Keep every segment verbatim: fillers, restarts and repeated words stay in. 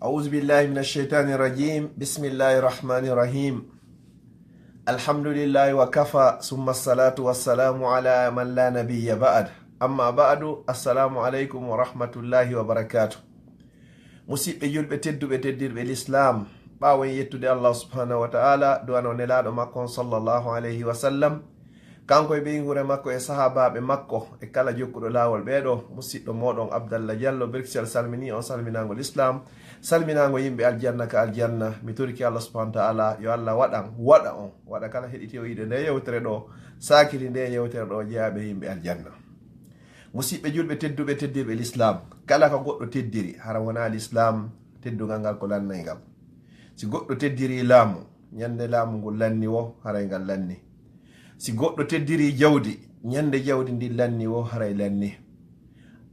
أعوذ بالله من الشيطان الرجيم. بسم الله الرحمن الرحيم. الحمد لله وكفى، ثم الصلاة والسلام على من لا نبي بعد. أما بعد، السلام عليكم ورحمة الله وبركاته. Musidɓe julɓe tedduɓe, teddirɓe l'islam, ɓaawo en yettude Allah subhanahu wa ta'ala, du'ano nelaaɗo makko on sallallahu alayhi wa sallam, kanko e ɓeynguure makko e sahaabaaɓe makko e kala jokkuɗo laawol ɓee ɗoo, musiɗɗo mooɗon Abdallah Diallo Bruxelles salminii on salminaango l'islam, salminaango yimɓe aljanna ka aljanna. Mi torike Allah subhanahu wa ta'ala yo Allah waɗan, waɗa on, waɗa kala heɗitiiɗo nde yewtere ɗoo, saakiri nde yewtere ɗoo, jeyaaɓe yimɓe aljanna. Musidɓe julɓe tedduɓe, teddirɓe l'islam, kala ko goɗɗo teddiri, hara wonaa l'islam, teddungal ngal ko lannay ngal. Si goɗɗo teddiri laamu, ñande laamu ngun lanni wo, haray ngal lanni. Si goɗɗo teddiri jawdi, ñande jawdi ndin lanni wo, haray lanni.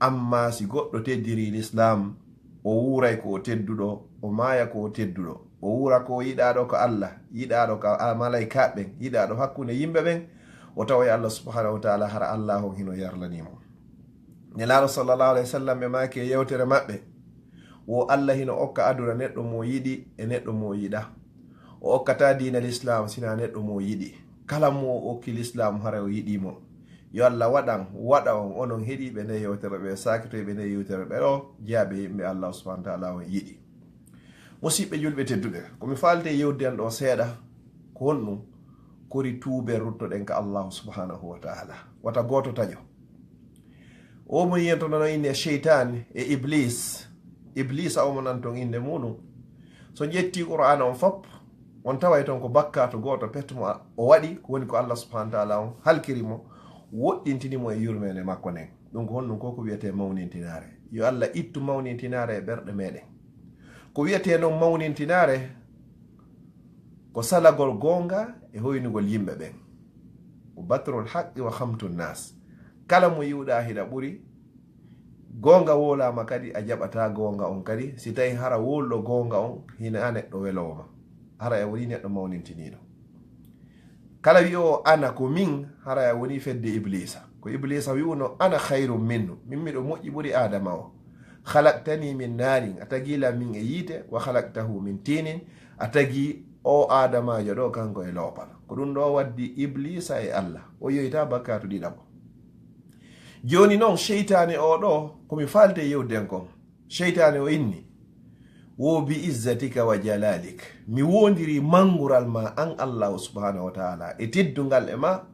Amma si goɗɗo teddiri l'islam, o wuuray ko o tedduɗo, o maaya ko o tedduɗo, o wuura ko o yiɗaaɗo ka Allah, yiɗaaɗo ka a-, malaykaaɓe ɓen, yiɗaaɗo hakkunde yimɓe ɓen, o tawa e Allah subhanahu wa ta'ala, hara Allah on hino yarlanii mo. Nelaaɗo sallallahu alayhi wa sallam ɓe maaki e yewtere maɓɓe, wo Allah hino okka aduna neɗɗo mo yiɗi e neɗɗo mo yiɗa. O okkataa diina l'islam sinaa neɗɗo mo yiɗi. Kala mo o okki l'islam, haray o yiɗii mo. Yo Allah waɗan, waɗa on, onon heɗiiɓe nde yewtere ɓee, saakitoyɓe nde yewtere ɓee ɗoo, jeyaaɓe yimɓe Allah subhanahu wa ta'ala on yiɗi. Musidɓe julɓe tedduɓe, ko mi faaltee yewtude en ɗoo seeɗa, ko honɗum? Kori tuuben ruttoɗen ka Allah subhanahu wa ta'ala. Wata gooto taƴo. O mo yiyen ton nano innde Seytaane e Iblis. Iblisa o mo nan ton innde muɗum. So ƴetti Qur'aana on fop, on taway ton ko bakkaatu gooto pet mo a-, o waɗi, ko woni ko Allah subhanahu wa ta'ala on halkiri mo, woɗɗintini mo e yurmeende makko nden. Ɗum ko honɗum? Ko ko wiyetee mawnintinaare. Yo Allah ittu mawnintinaare e ɓerɗe meɗen. Ko wiyetee non mawnintinaare, ko salagol goonga e hoynugol yimɓe ɓen. Ko batrul haqqi wa khamtun nas. Kala mo yi'uɗaa hiɗa ɓuri, goonga wowlaama kadi, a jaɓataa goonga on kadi. Si tawii hara wowluɗo goonga on hinaa neɗɗo weloowo ma, hara a wonii neɗɗo mawnintiniiɗo. Kala wi'oowo ana ko min, hara a wonii fedde Iblisa. Ko Iblisa wi'uno, ana khayrun minhu, min miɗo moƴƴi ɓuri Aadama o. Khalaqtani min narin, a tagii lan min e yiite, wa khalaqtahu min tinin, a tagii o Aadamaajo ɗoo kanko e loopal. Ko ɗum ɗoo waddi Iblisa e Allah. O yowitaa bakkaatu ɗiɗaɓo. Jooni non, seytaane oo ɗoo, ko mi faaltee yewtude en kon. Seytaane o inni, wo bi izzatika wa jalalik, mi woondirii manngural maa an Allahu subhanahu wa ta'ala, e teddungal e maa,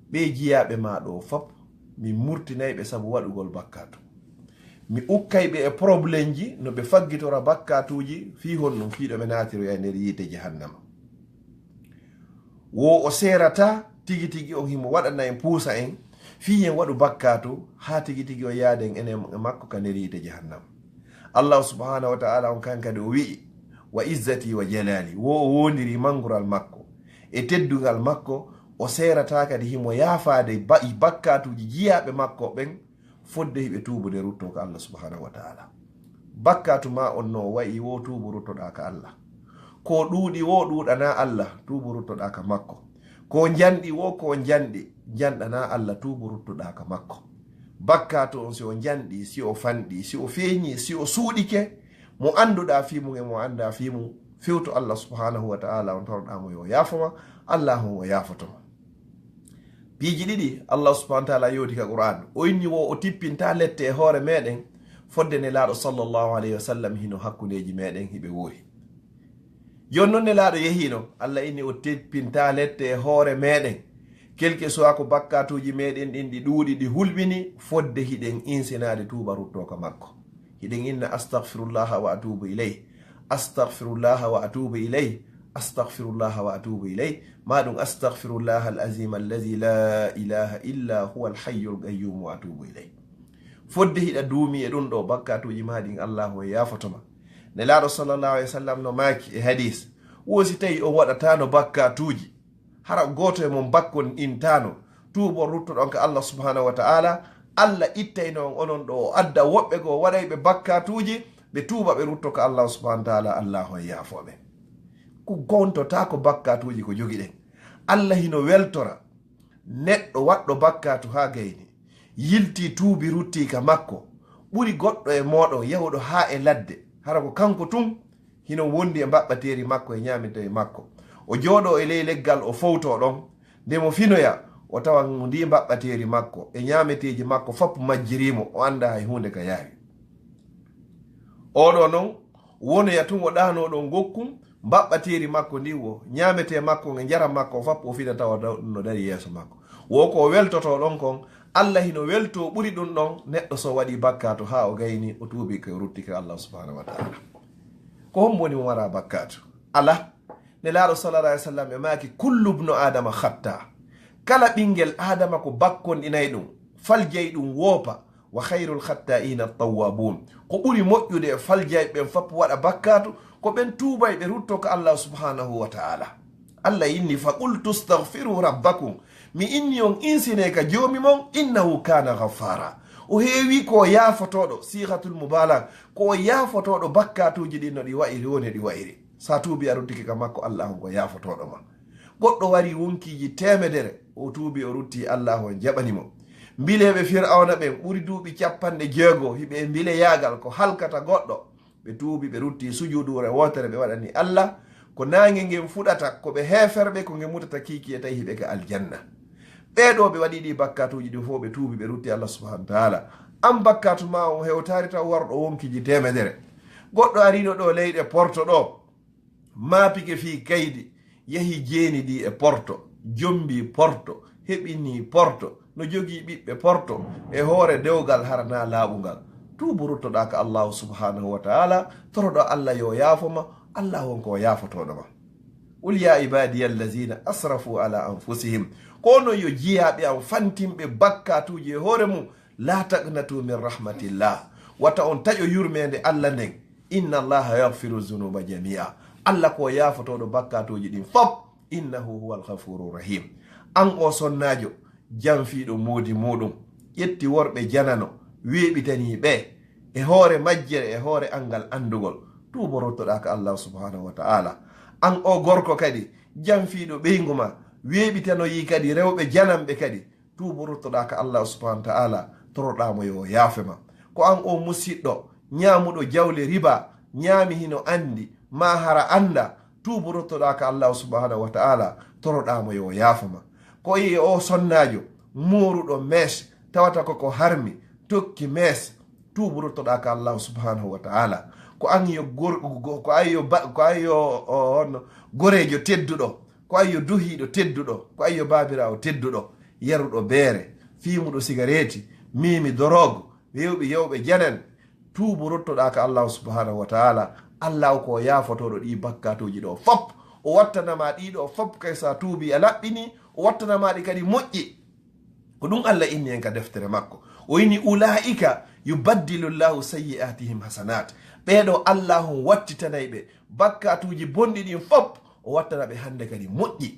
ɓee jiyaaɓe maa ɗoo fop, mi murtinay ɓe sabu waɗugol bakkaatu. Mi ukkay ɓe e problemji no ɓe faggitora bakkaatuuji, fii honɗum? Fii ɗo ɓe naatiroya e nder yiite jahannama. Wo o seerataa tigi tigi on himo waɗana en, puusa en fii en waɗu bakkaatu, haa tigi tigi o yaaden enen e makko ka nder yiite jahannama. Allahu subhanahu wa ta'ala on kan kadi o wi'i, wa izzati wa jalali, wo o woondirii manngural makko e teddungal makko, o seerataa kadi himo yaafaade ba-, bakkaatuuji jiyaaɓe makko ɓen, fodde hiɓe tuubude ruttoo ka Allah subhanahu wa ta'ala. Bakkaatu maa on no wa'i wo, tuubu ruttoɗaa ka Allah. Ko ɗuuɗi wo, ɗuuɗanaa Allah, tuubu ruttoɗaa ka makko. Ko njanɗi wo, ko njanɗi, njanɗanaa Allah, tuubu ruttoɗaa ka makko. Bakkaatu on, si o njanɗi, si o fanɗi, si o feeñi, si o suuɗike, mo annduɗaa fii mum e mo anndaa fii mum, fewtu Allah subhanahu wa ta'ala on, toroɗaa mo yo yaafo ma, Allah on o yaafoto ma. Piiji ɗiɗi Allah subhanahu wa ta'ala yewti ka Qur'an. O inni wo o tippinta lette e hoore meɗen, fodde Nelaaɗo sallallahu alayhi wa sallam hino hakkundeeji meɗen hiɓe woori. Jooni non Nelaaɗo yehiino, Allah inni o tippinta lette e hoore meɗen, quelque soit ko bakkaatuuji meɗen ɗin ɗi ɗuuɗi, ɗi hulɓini, fodde hiɗen insinaade tuuba ruttoo ka makko. Hiɗen inna, "Astaghfirullaha wa atubu ilayh, astaghfirullaha wa atubu ilayh, astaghfirullaha wa atubu ilayh." Ma ɗum, "Astaghfirullaha al-azim allazi la ilaha illa huwa al-hayyul qayyum wa atubu ilayh." Fodde hiɗa duumi e ɗum ɗo, bakkaatuuji ma ɗin, Allahu o yaafoto ma. Nelaaɗo sallallahu alayhi wa sallam no maaki e hadis, wo si tawi on waɗataano bakkaatuuji, hara gooto e mon bakkon intaano, tuubon ruttoɗon ka Allah subhanahu wa ta'ala, Allah ittayno on onon ɗo, o adda woɓɓe goo waɗayɓe bakkaatuuji, ɓe tuuba, ɓe rutto ka Allah subhanahu wa ta'ala, Allahu e yaafooɓe. Ko gontotaa ko bakkaatuuji ko jogiɗen. Allah hino weltora neɗɗo waɗɗo bakkaatu haa gayni, yiltii, tuubi, ruttii ka makko, ɓuri goɗɗo e mooɗon yahuɗo haa e ladde, Hara ko kanko tun hino wondi e mbaɓɓateeri makko e ñaametee makko. O jooɗoo e ley leggal, o fowtoo ɗon. Nde mo finoya, o tawa ndi mbaɓɓateeri makko e ñaameteeji makko fop majjirii mo, o anndaa hay huunde ka yaawi. Oɗo non, wonoya tun o ɗaanoo ɗon gokkun, mbaɓɓateeri makko ndin wo, ñaametee makko e njaram makko fop, o fina tawa daw-, no dari yeeso makko. Wo ko o weltotoo ɗon kon, Alla hino weltoo ɓuri ɗun ɗon, neɗɗo so waɗii bakkaatu haa o gayni, o tuubi ko o ruttike Alla subhanahu wa ta'ala. Ko hombo woni mo maraa bakkaatu? Alaa. Nelaaɗo sallallahu alaihi wasallam e maaki, "Kullu ibnu Adama khatta." Kala ɓingel Adama ko bakkonɗinay ɗun, faljay ɗun woopa, "Wa khairul khatta'ina at-tawwabun." Ko ɓuri moƴƴude e faljayɓe ɓen fop waɗa bakkaatu, ko ɓen tuubay ɓe rutto ka Alla subhanahu wa ta'ala. Alla inni, "Fa qultu astaghfiru rabbakum." Mi inni on insinee ka Joomi mon, "Innahu kana ghaffara." O heewi ko o yaafotooɗo, sigatul mubalagha, ko o yaafotooɗo bakkaatuuji ɗin no ɗi wa'iri, woni ɗi wa'iri. Sa tuubi a ruttike ka makko, Alla on ko yaafotooɗo ma. Goɗɗo wari wonkiiji teemedere, o tuubi o rutti, Alla on jaɓani mo. Mbileeɓe Fir'awna ɓen ɓuri duuɓi capanɗe jeego hiɓe e mbileyaagal ko halkata goɗɗo. Ɓe tuubi, ɓe rutti sujuuduure wootere ɓe waɗani Alla. Ko naange ngen fuɗata, ko ɓe heeferɓe, ko nge mutata kiikiiɗe tawi hiɓe ka aljanna. Ɓee ɗoo ɓe waɗi ɗi bakkaatuuji ɗin fof, ɓe tuubi, ɓe rutti Alla subhanahu wa ta'ala. An bakkaatu ma on hewtaari taw warɗo wonkiiji teemedere. Goɗɗo arino ɗo leyɗe Porto ɗo, maapike fii kaydi, yahi jeeni ɗi e Porto, jombi Porto, heɓini Porto, no jogii ɓiɓɓe Porto, e hoore dewgal hara na laaɓungal. Tuubu ruttoɗaa ka Allahu subhanahu wa ta'ala, toroɗaa Alla yo yaafo ma, Alla on ko yaafotooɗo ma. "Qul ya ibadiya allazina asrafu ala anfusihim." Ko onon yo jiyaaɓe am fantinɓe bakkaatuuji e hoore mum, "La taqnatu min rahmatillah." Wata on taƴo yurmeende Alla nden. "Inna Allaha yaghfiru dhunuba jami'a." Alla ko yaafotooɗo bakkaatuuji ɗin fop. "Innahu huwal ghafurur rahim." An o sonnaajo, janfiiɗo moodi muɗum, ƴetti worɓe janano, weeɓitanii ɓe, e hoore majjere, e hoore angal anndugol, tuubo ruttoɗaa ka Allahu subhanahu wa ta'ala. An o gorko kadi, janfiiɗo ɓeyngu ma, weeɓitanoyii kadi rewɓe jananɓe kadi, tuubu ruttoɗaa ka Allahu subhanahu wa ta'ala, toroɗaa mo yo o yaafe ma. Ko an o musiɗɗo, ñaamuɗo jawle riba, ñaami hino anndi, maa hara annda, tuubu ruttoɗaa ka Allahu subhanahu wa ta'ala, toroɗaa mo yo o yaafo ma. Ko e o sonnaajo, mooruɗo mees, tawata ko ko harmi, tokki mees, tuubu ruttoɗaa ka Allahu subhanahu wa ta'ala. Ko an yo gor-, go-, ko an yo ba-, ko an yo, o, on goreejo tedduɗo, ko an yo duhiiɗo tedduɗo, ko an yo baabiraawo tedduɗo, yaruɗo beere, fiimuɗo sigareeti, miimi doroogo, weewɓe yewɓe janan, tuubu ruttoɗaa ka Allahu subhanahu wa ta'ala. Allahu ko yaafotooɗo ɗi bakkaatuuji ɗo fop. O wattanama ɗi ɗo fop kay sa tuubi a laɓɓini, o wattanama ɗi kadi moƴƴi. Ko ɗum Alla inni en ka deftere makko. O inni, "Ulaa'ika yubaddilu Allahu sayyi'aatihim hasanat." Ɓeeɗo Allahu wattitanay ɓe bakkaatuuji bonɗi ɗin fop, o wattana ɓe hannde kadi moƴƴi.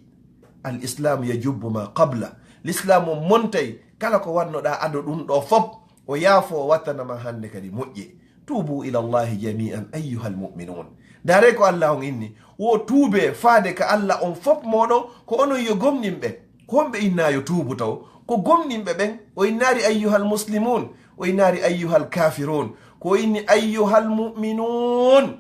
Al islamu yajubbu ma qabla. L'islam on montay kala ko wannoɗaa ado ɗum ɗo fop, o yaafo, o wattana ma hannde kadi moƴƴi. Tuubu ila Allahi jami'an ayyuhal mu'minun. Ndaare ko Alla on inni, wo tuube faade ka Alla on fop mooɗon, ko onon yo gomɗinɓe. Ko homɓe innaa yo tuubu taw? Ko gomɗinɓe ɓen. O innaari ayyuhal muslimun, o innaari ayyuhal kafirun. Ko o inni ayyuhal mu'minun.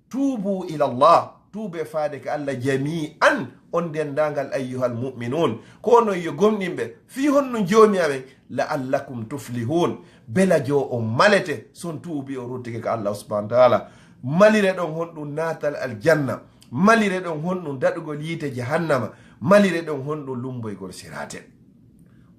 Tuubu ila Allah, tuube faade ka Alla jami'an, on denndaangal, ayyuhal mu'minun, ko onon yo gomɗinɓe, fii honɗum Joomi amen, la'allakum tuflihun, bela jo on malete, son tuubi on ruttike ka Alla subhanahu wa ta'ala. Malire ɗon honɗum naatal aljanna, malire ɗon honɗum daɗugol yiite jahannama, malire ɗon honɗum lumboygol siraate.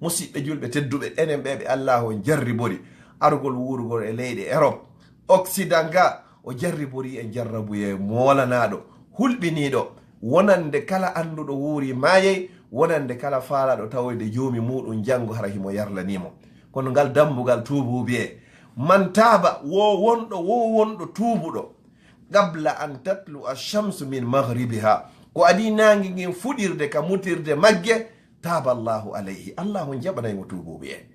Musiɓɓe julɓe tedduɓe, enen ɓe ɓe Allaahu on jarribori arugol wuurugol e leyɗe Erop, Occident nga, o jarribori en jarrabuye moolanaaɗo, hulɓiniiɗo, wonande kala annduɗo wuuri maayey, wonande kala faalaaɗo tawoyde Joomi muuɗum janngo hara himo yarlanii mo. Kono ngal dambugal tuubuubi e, "Man taaba", wo wonɗo, wo wonɗo tuubuɗo, "qabla an tatlu'a shamsu min maghribiha", ko adii naange ngen fuɗirde ka mutirde magge, "taaba Allahu alayhi", Allahu on jaɓanay mo tuubuubi en.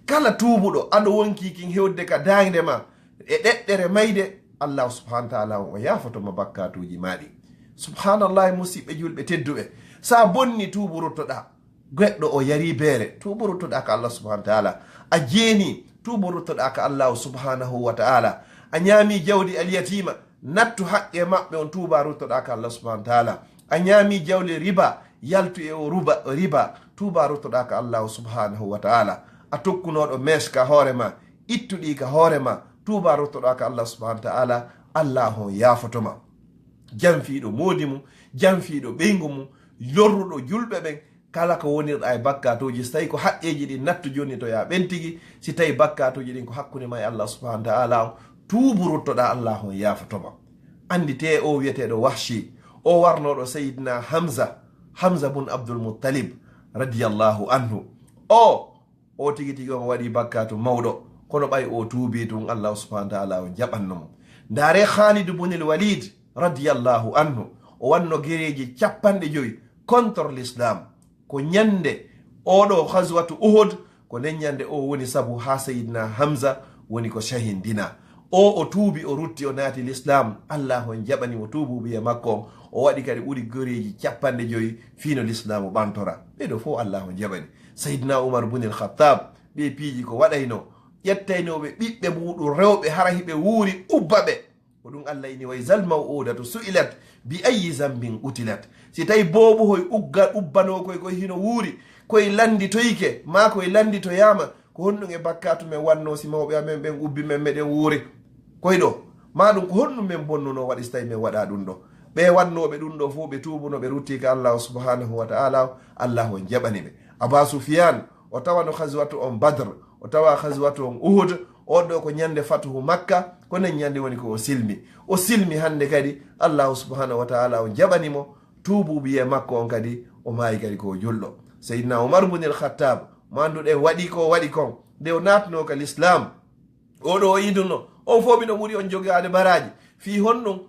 Kala tuubuɗo, aɗo wonkii kin hewde ka daande ma e ɗeɗɗere mayde, Allahu subhanahu wa ta'ala on o yaafoto ma bakkaatuuji maa ɗi. Subhanallahi, musiɓɓe julɓe tedduɓe, sa bonni, tuubu ruttoɗaa. Goɗɗo o yari beere, tuubu ruttoɗaa ka Allah subhanahu wa ta'ala. A jeeni, tuubu ruttoɗaa ka Allah subhanahu wa ta'ala. A ñaami jawdi alyatiima, nattu haqqe maɓɓe on, tuuba ruttoɗaa ka Allah subhanahu wa taala. A ñaami jawle riba, yaltu e o ruba, riba, tuuba ruttoɗaa ka Allah subhanahu wa taala. A tokkunooɗo mees ka hoore ma, ittuɗi ka hoore ma, tuuba ruttoɗaa ka Allah subhanahu wa taala, Allah on yaafotoma. Janfiiɗo moodi mum, janfiiɗo ɓeyngu mum, lorruɗo julɓe ɓen, kala ko wonirɗa e bakkatuuji, so tawi ko haqqeeji ɗin, nattu joni to yaa ɓen tigi. Si tawi bakkatuuji ɗin ko hakkunde ma e Allah subhanahu wa taala on, tuubu ruttoɗaa, Allah on yaafotoma. Anndite o wiyeteeɗo Wahshi, o warnooɗo Seydina Hamza, Hamza bun Abdul Muttalib, radiyallahu anhu. O, o tigi tigi on waɗi bakkatu mawɗo, kono ɓay o tuubi tun, Allah subhanahu wa taala on jaɓanno mo. Ndaare Khalid bun al Walid, radiyallahu anhu, o wanno gereeji capanɗe joyi contre l'islam. Ko ñande oɗo ghazwatu Uhud, ko nden ñande o woni sabu ha Sayyidina Hamza woni ko shahindina. O, o tuubi, o rutti, o naati l'islam. Allah on jaɓani mo tuubuubu e makko on. O waɗi kadi ɓuri gereeji capanɗe joyi fii no l'islam ɓantora. Ɓe ɗo fof Allah on jaɓani. Sayyidina Umar bun al Khattab, ɓe piiji ko waɗayno, ƴettaynooɓe ɓiɓɓe muɗum rewɓe, hara hiɓe wuuri, ubba ɓe. Ko ɗum Allah inni, "Wa izal maw'udatu su'ilat bi ayyi zambin qutilat." Si tawi boobuhoy ugga-, ubbanoo koy, koy hino wuuri, koy lannditoyke, maa koy lannditoyaama, ko honɗum e bakkaatu men wannoo si mawɓe amen ɓen ubbi men, meɗen wuuri? Koy ɗo, maa ɗum ko honɗum men bonnunoo waɗi si tawi men waɗaa ɗum ɗo? Ɓe wannooɓe ɗum ɗo fof, ɓe tuubuno, ɓe rutti ka Allah subhanahu wa ta'ala, Allah on jaɓani ɓe. Aba Sufyan, o tawano ghazwatu on Badr, o tawa ghazwatu on Uhud, on ɗo ko ñande fatuhu Makka, ko nden ñande woni ko o silmi. O silmi hannde kadi, Allahu subhanahu wa ta'ala on jaɓani mo, tuubuubu e makko on kadi, o maayi kadi ko o julɗo. Seydina Umar bun al Khattab, mo annduɗen waɗi ko o waɗi kon, nde o naatnoo ka l'islam, o ɗo o iduno, on fof mino ɓuri on jogaade baraaji. Fii honɗum?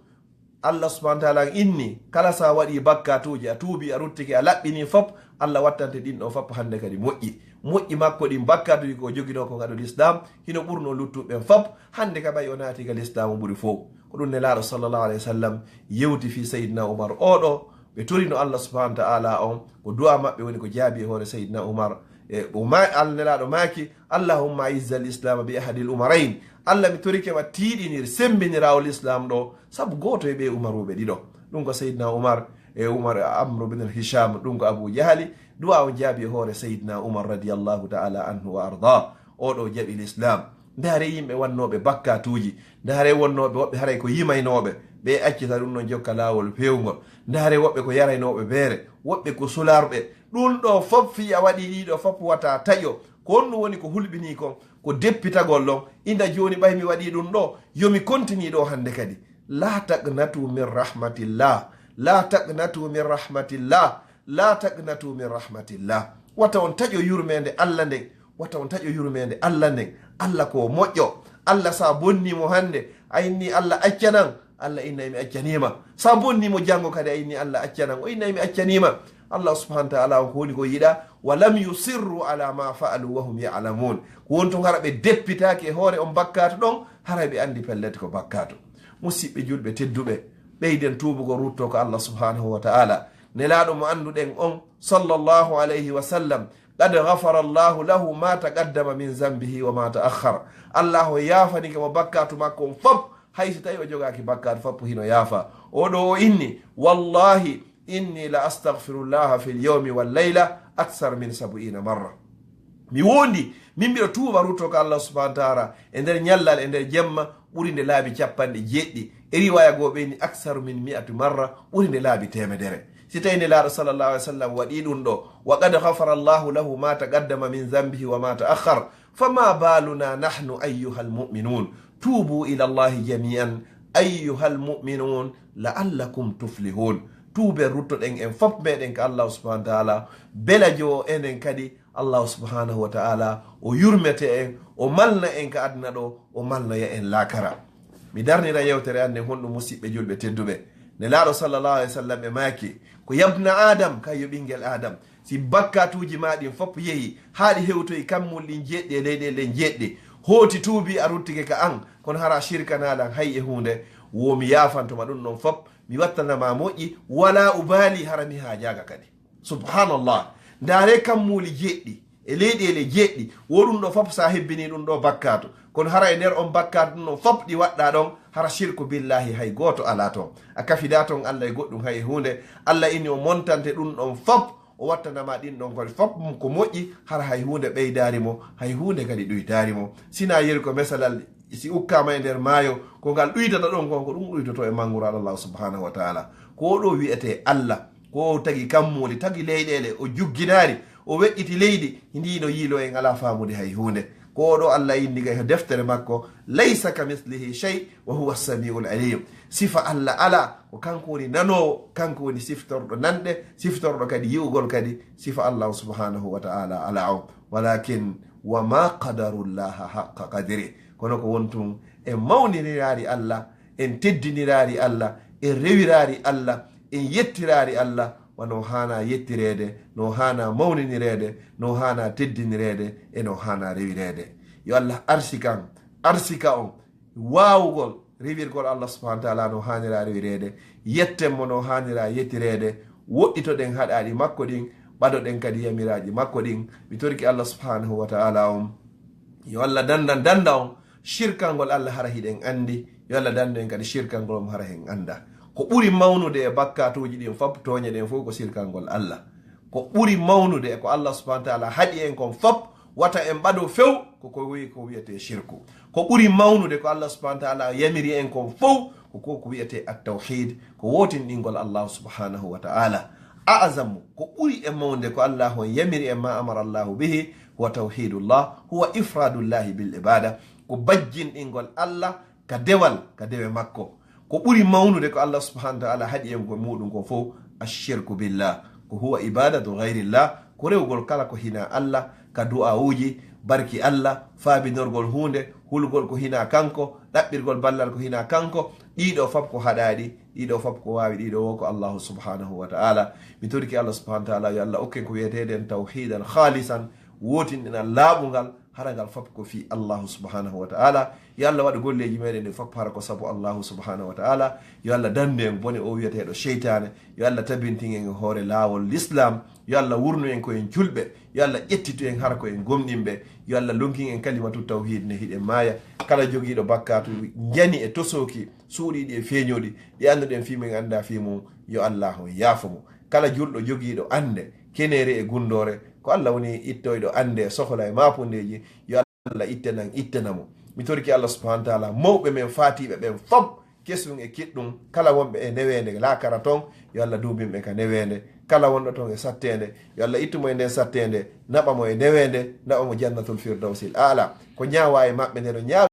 Allah subhanahu wa ta'ala inni, kala sa waɗi bakkatuuji, a tuubi, a ruttike, a laɓɓini fop, Allah wattante ɗin ɗo fop hannde kadi moƴƴi. Moƴƴi makko ɗin bakkatuuji ko o joginoo ko ngaɗo l'islam, hino ɓurno luttuɓe ɓen fop, hannde ka ɓay o naati ka l'islam o ɓuri fof. Ko ɗum Nelaaɗo sallallahu alayhi wa sallam yewti fii Sayyidina Umar o ɗo, ɓe torino Allah subhanahu wa ta'ala on, ko du'a maɓɓe woni ko jaabi e hoore Sayyidina Umar. E o ma-, Al-, Nelaaɗo maaki, "Allahumma a'izz al-islam bi ahadil umarayn." Allah, mi torike ma, tiiɗinir, semmbinir o l'islam ɗo, sabu gooto e ɓe umaruɓe ɗiɗo. Ɗum ko Seydina Umar e Umar Amru bin al-Hisham, ɗum ko Abu Jahali. Du'a on jaabi e hoore Seydina Umar radiyallahu ta'ala anhu wa arda. O ɗo jaɓi l'islam. Ndaare yimɓe wannooɓe bakkatuuji. Ndaare wonnooɓe woɓɓe haray ko yimaynooɓe. Ɓe accita ɗum ɗon jokka laawol feewngol. Ndaare woɓɓe ko yaraynooɓe beere. Woɓɓe ko sularɓe. Ɗum ɗo fop fii a waɗi ɗiɗo fop wata taƴo. Ko honɗum woni ko hulɓinii kon? Ko deppitagol ɗon. Inda jooni ɓay mi waɗii ɗum ɗo, yo mi continue ɗo hannde kadi. La taqnatu min rahmatillah. La taqnatu min rahmatillah. La taqnatu min rahmatillah. Wata on taƴo yurmeende Allah nden. Wata on taƴo yurmeende Allah nden. Allah ko moƴƴo. Allah sa bonni mo hannde, a inni Allah accanan, Allah innay mi accaniima. Sa bonni mo janngo kadi, a inni Allah accanan, o innay mi accaniima. Allah subhanahu wa ta'ala on ko woni ko yiɗa, "Wa lam yusirru ala ma fa'alu wa hum ya'lamun." Ko won tun hara ɓe deppitaaki e hoore on bakkaatu ɗon, haray ɓe anndi pellet ko bakkaatu. Musiɓɓe julɓe tedduɓe, ɓeyden tuubugol rutto ko Allah subhanahu wa ta'ala. Nelaaɗo mo annduɗen on, sallallahu alayhi wa sallam, "Qad ghafara Allahu lahu ma taqaddama min zambihi wa ma ta'akhkhar." Allah o yaafanike mo bakkaatu makko on fop, hay si tawi o jogaaki bakkaatu fop hino yaafa. O ɗo o inni, "Wallahi, inni la astaghfirullaha fil yawmi wal layla aksar min sab'ina marra." Mi wondi, min mbiɗo tuuba rutto ka Allah subhanahu wa ta'ala e nder ñallal, e nder jemma, ɓuri nde laabi capanɗe jeeɗiɗi. E riwaya goo ɓe inni, "Aksaru min mi'ati marra," ɓuri nde laabi teemedere. Si tawi Nelaaɗo sallallahu alaihi wa sallam waɗi ɗum ɗo, "Wa qad ghafara Allahu lahu ma taqaddama min zambihi wa ma ta'akhkhar, fama baluna nahnu ayyuhal mu'minun? Tubu ila Allahi jami'an ayyuhal mu'minun la'allakum tuflihun." Tuuben, ruttoɗen en fop meɗen ka Allah subhanahu wa ta'ala, belajo enen kadi Allah subhanahu wa ta'ala o yurmete en, o malna en ka aduna ɗo, o malnoya en laakara. Mi darnira yewtere an nden honɗum, musiɓɓe julɓe tedduɓe. Nelaaɗo sallallahu alaihi wa sallam e maaki, ko, "Yabna Adam," kay yo ɓingel Adam, si bakkatuuji ma ɗin fop yehi haa ɗi hewtoyi kammuli ɗin jeeɗiɗi e leyɗeele ɗen jeeɗiɗi, hooti tuubi a ruttike ka an, kono hara shirkana lan hay e huunde, wo mi yaafantoma ɗum ɗon fop, mi wattanama moƴƴi, wala ubali, hara mi haajaaka kadi. Subhanallah. Ndaare kammuuli jeeɗiɗi e leyɗeele jeeɗiɗi. Wo ɗum ɗo fop sa hebbini ɗum ɗo bakkaatu. Kono hara e nder on bakkaatu ɗum ɗon fop ɗi waɗɗa ɗon, hara shirku billahi hay gooto alaa ton. A kafidaa ton Allah e goɗɗum hay e huunde. Allah inni o montante ɗum ɗon fop, o wattanama ɗin ɗon kadi fop ko moƴƴi, hara hay huunde ɓeydaari mo, hay huunde kadi ɗuytaari mo. Sinaa yeru ko mesalal, si ukkaama e nder maayo, ko ngal ɗuytata ɗon kon, ko ɗum ɗuytoto e manngural Allah subhanahu wa ta'ala. Ko o ɗo wi'ete Allah, ko o tagi kammuuli, tagi leyɗeele, o jugginaari, o weƴƴiti leydi, ndi no yiilo en alaa faamude hay huunde. Ko o ɗo Allah indi kay e deftere makko, "Laysa ka mislihi shay, wa huwa samiul alim." Sifa Allah alaa, ko kanko woni nanoowo, kanko woni siftorɗo nanɗe, siftorɗo kadi yi'ugol kadi. Sifa Allah subhanahu wa ta'ala alaa on. Walakin, "Wa ma qadarullaha haqqa qadri." Kono ko won tun, en mawniriraari Allah, en teddiniraari Allah, en rewiraari Allah, en yettiraari Allah, wano haana yettireede, no haana mawninireede, no haana teddinireede, e no haana rewireede. Yo Allah arsikan, arsika on, waawugol, rewirgol Allah subhanahu wa ta'ala no haanira rewireede, yetten mo no haanira yettireede, woɗɗitoɗen haɗaaɗi makko ɗin, ɓadoɗen kadi yamiraaji makko ɗin. Mi toriki Allah subhanahu wa ta'ala on, yo Allah dandan danda on, shirkangol Allah hara hiɗen andi, yo Allah dandu en kadi shirkangol mo hara hen anda. Ko ɓuri mawnude e bakkaatuuji ɗin fop, tooñe ɗen fof ko shirkangol Allah. Ko ɓuri mawnude e ko Allah subhanahu wa ta'ala haɗi en kon fop, wata en ɓado few, ko ko wi-, ko wiyete shirku. Ko ɓuri mawnude ko Allah subhanahu wa ta'ala yamiri en kon fof, ko ko, ko wiyete at-tawhid, ko wootinɗingol Allah subhanahu wa ta'ala. A'zamu, ko ɓuri e mawnde ko Allah on yamiri en, ma amara Allahu bihi, huwa tawhidullah, huwa ifradullahi bil ibada, ko bajjinɗingol Allah ka dewal, ka dewe makko. Ko ɓuri mawnude ko Allah subhanahu wa ta'ala haɗi en ko muɗum ko fof, ashirku billah, ko huwa ibadatu ghayrillah, ko rewgol kala ko hina Allah, ka du'a'uuji, barki Allah, faabinorgol huunde, hulgol ko hina kanko, ɗaɓɓirgol ballal ko hina kanko. Ɗiɗo fop ko haɗaaɗi, ɗiɗo fop ko waawi, ɗiɗo wo ko Allahu subhanahu wa ta'ala. Mi toriki Allah subhanahu wa ta'ala, yo Allah okken ko wiyeteeɗen tawhidan khalisan, wootinɗinal laaɓungal, hara ngal fop ko fii Allahu subhanahu wa ta'ala. Yo Allah waɗu golleeji meɗen ɗi fop hara ko sabu Allahu subhanahu wa ta'ala. Yo Allah dandu en bone o wiyeteeɗo seytaane. Yo Allah tabintin en e hoore laawol Lislaam. Yo Allah wurnu en ko en julɓe. Yo Allah ƴettitu en hara ko en gomɗinɓe. Yo Allah lonkin en kalimatu tawhid ne hiɗen maaya. Kala jogiiɗo bakkaatu njani e tosooki, suuɗiiɗi e feeñooɗi, ɗi annduɗen fii mum en anndaa fii mum, yo Allah on yaafo mo. Kala julɗo jogiiɗo annde, keneere e gunndoore, ko Allah woni ittoyɗo annde e sohola e maapundeeji, yo Allah ittenan, ittana mo. Mi toriki Allah subhanahu wa ta'ala, mawɓe men faatiiɓe ɓen fop, kesum e kiɗɗum, kala wonɓe e neweende laakara ton, yo Allah duubin ɓe ka neweende. Kala wonɗo ton e satteende, yo Allah ittu mo e nden satteende, naɓa mo e neweende, naɓa mo jannatul firdawsil a'la. Ko ñaawa e maɓɓe nde no ñaawi